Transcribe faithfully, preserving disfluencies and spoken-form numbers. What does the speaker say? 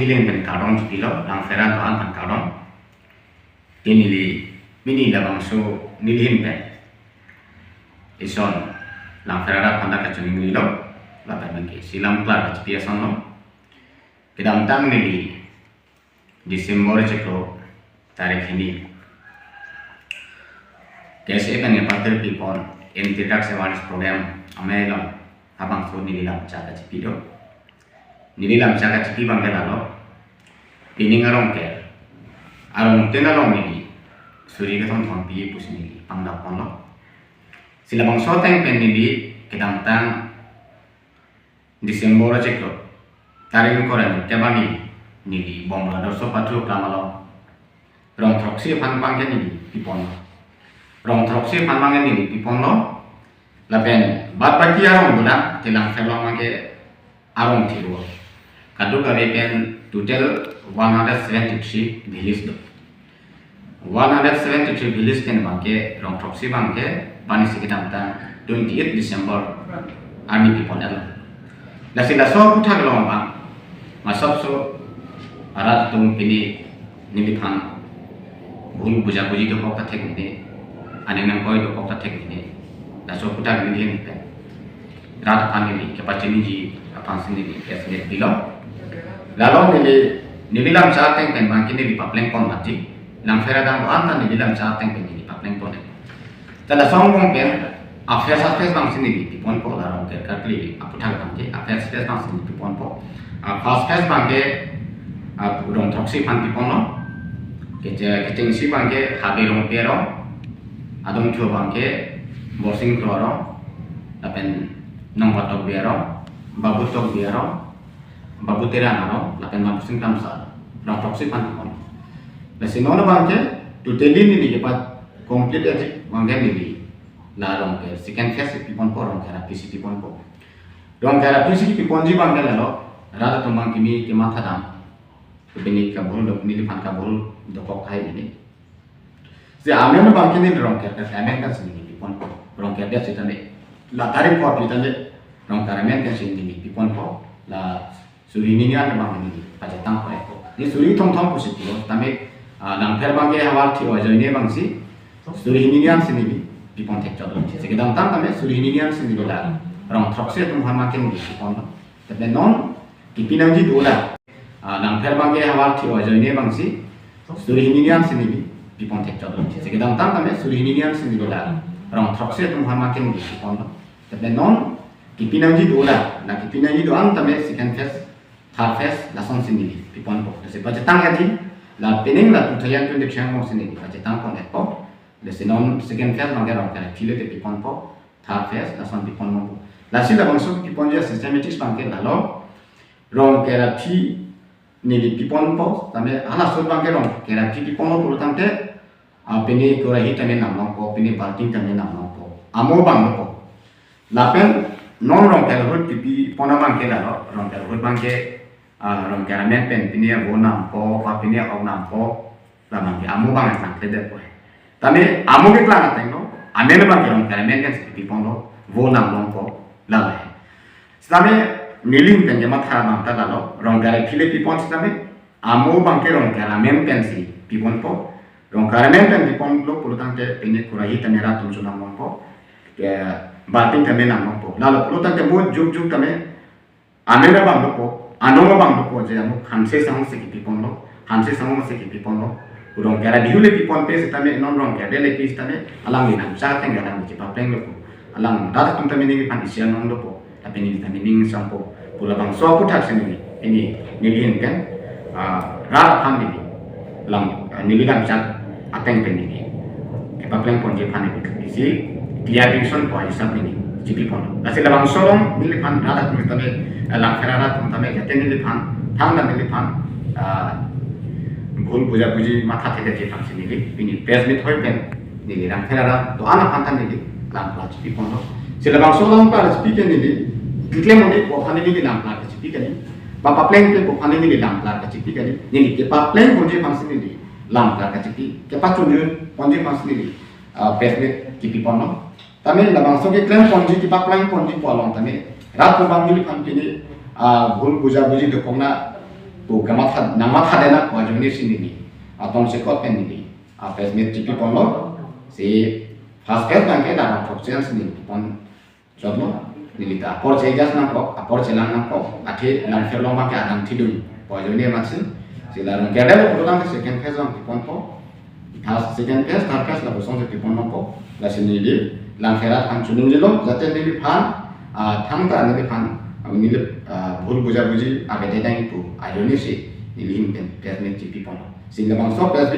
Nelihin pen kardom chipilo, Langpher arat do-an aphan kardom. Te neli pini labangso nelihin pen ison Langpher arat aphan ta kachiningri lo, lapen abangke isi lam klar kachipi asonlo. Kedamtang neli December chiklo tarik hini K S A pen ngepatir pipon anti drugs awareness program amei along labangso neli lamchak kachipi do. Neli lamchak kachipi abangke lalo, pining arong ke, arong tin along neli suri kethom thom pi pusi neli pangdap ponlo. Si labangso ateng pen neli kedamtang December chiklo tarik ingkoi ra ni kebang neli Bomra Dorso Pathu Klam along rong throksi aphan abangke neli piponlo. Rong throksi aphan abangke neli piponlo. Lapen bad baki arong dolang, te Langpher along abangke arong thiro. Kadokave pen total one hundred seventy-three village do. One hundred seventy-three village pen abangke rong throksi abangke bani si kedamtang twenty-eight December arni pipon-etlo. Lasi laso aphuthak along abang masapso arat atum pini neliphan bhul bujabuji dokok ta thek mene, aning nangkoi dokok ta thek mene. Laso aphuthak nelihin pen rat aphan neli kepachiniji aphansi neli estimate pilo. Lalo neli, neli lamchak ateng pen abangke neli papleng pon mati. Langpher arat do-an ta neli lamchak ateng pen neli papleng pon. Ta laso angbong pen a-phase a-phase abangsi neli piponpo, la rong kerkar kli aphuthak abangke a-phase phase abangsi neli piponpo. A-first phase abangke, a, rong throksi aphan piponlo. Keche-, kechengsi abangke Habe Rongpi arong, adungthu abangke Borsing Kro arong, lapen Nongba Tokbi arong, Babu Tokbi arong, Babu Terang arong, lapen Babu Sing Kramsa arong, rong throksi aphan pipon. Lasi non abangke totally neli kepa complete aji abangke neli la rong ke second phase piponpo, rong kera phase piponpo. Rong kera phase piponji abangke lalo, rat atum abang kimi kematha dam, pini kabhul dok, neliphan kabhul dokok hai ini. Si amen abangke neli rong kera amen kan si neli piponpo. Rong kera sitame, la tarik ko sitame rong kera amen kan si neli piponpo. La suri hini ni-an abang neli pachetang ponpo. Neli suri thom thom pusi pilo, tame, ah, Langpher abangke havar thi-o ajoine abangsi suri hini ni-an si neli pipon thekchotlo. Si kedamtang tame suri hini ni-an si neli la rong throksi atum aphan abangke neli piponlo. Tapi non kipi nangji dolang. Ah, Langpher abangke havar thi-o ajoine abangsi suri hini ni-an si neli pipon thekchotlo. Si kedamtang tame suri hini ni-an si neli la rong throksi atum aphan abangke neli piponlo. Tapi non kipi nangji dolang, la kipi nangji do-an tame second phase, third phase lasonsi neli piponpo. Lasi pachetang aji, la pining la two thousand twenty-three angbong si neli pachetang pon-etpo. Lasi non second phase abangke rong kera phile te piponpo, third phase lason pipon longpo. Lasi labangso piponji a-systematics abangke lalo, rong kera phi neli piponpo, tame halaso abangke rong kera phi piponlo pulo tangte, ah, pini kurahi tame nam longpo, pini balting tame nam longpo. Amo abang dopo. Lapen non rong kera ahut pipon abangke lalo, rong kera ahut abangke, ah, rong kera amen pen pini vo nampo, pa pini ok nampo, labangke amo abang nangkledetpo. Tame amo keklang atenglo, amen abangke rong kera amen kan si piponlo, vo nam longpo, lalo. Sitame neli pen kematha abang ta lalo, rong kera phile pipon sitame, amo abangke rong kera amen pensi piponpo. Rong kera amen pen piponlo pulo tangte pini kurahi tame rat atum chonam longpo, ke balting tame nam longpo. Lalo pulo tangte mo jukjuk tame amen abang dopo, anong abang dopo je amo Hanse Sangho si kipiponlo, Hanse Sangho si kipiponlo. Rong kera bihule piponpe sitame, non rong kera le pi sitame, alangli lamchak ateng alangli chepaplenglo pu. Alang rat atum tame neliphan isi anong dopo, tapi neli tame ning sangpo. Pu labangso aphuthak si neli, ini nelihin pen, ah, rat aphan neli lam, ah, neli lamchak ateng pen neli kepapleng ponji aphan neli isi clarification po hisap neli chipi ponlo. Lasi labangso along neliphan rat atum tame, eh, Langpher arat atum tame, jate neliphan, thangta neliphan, ah, bhul bujabuji matha thekji aphansi neli pini press meet hoi pen neli Langpher arat do-an aphan ta neli lam klar chipi ponlo. Si labangso lam klar chipi ke neli keklem un-epo aphan neli lam klar kachipi kali, ba paplengpo aphan neli lam klar kachipi kali, neli kepapleng ponji aphansi neli lam klar kachipi, kepachunjun ponji aphansi neli, ah, press meet kipi ponlo. Tame labangso keklem ponji, kepapleng ponji pu along tame rat atum abang neliphan pini, ah, bhul bujabuji dokok na pu kamatha nangmatha de nangpo ajoine si neli atong chikot pen neli a press meet chipi ponlo. Si first phase abang ke la rong throksi an si neli pon chotlo. Neli ta apor che-adjust nangpo, apor chelang nangpo, athe Langpher along abang ke adang thidun po ajoine amatsi. Si la rong kede lo pulo tangte second phase abang pi ponpo. First, second phase, third phase lapuson si pi pon nangpo. Lasi neli Langpher arat aphan choningri lo, jate neliphan, ah, thangta neliphan, ah, neli, ah, bhul bujabuji avedet nangji pu ajoine si neli ahin pen press meet chipi ponlo. Si labangso press meet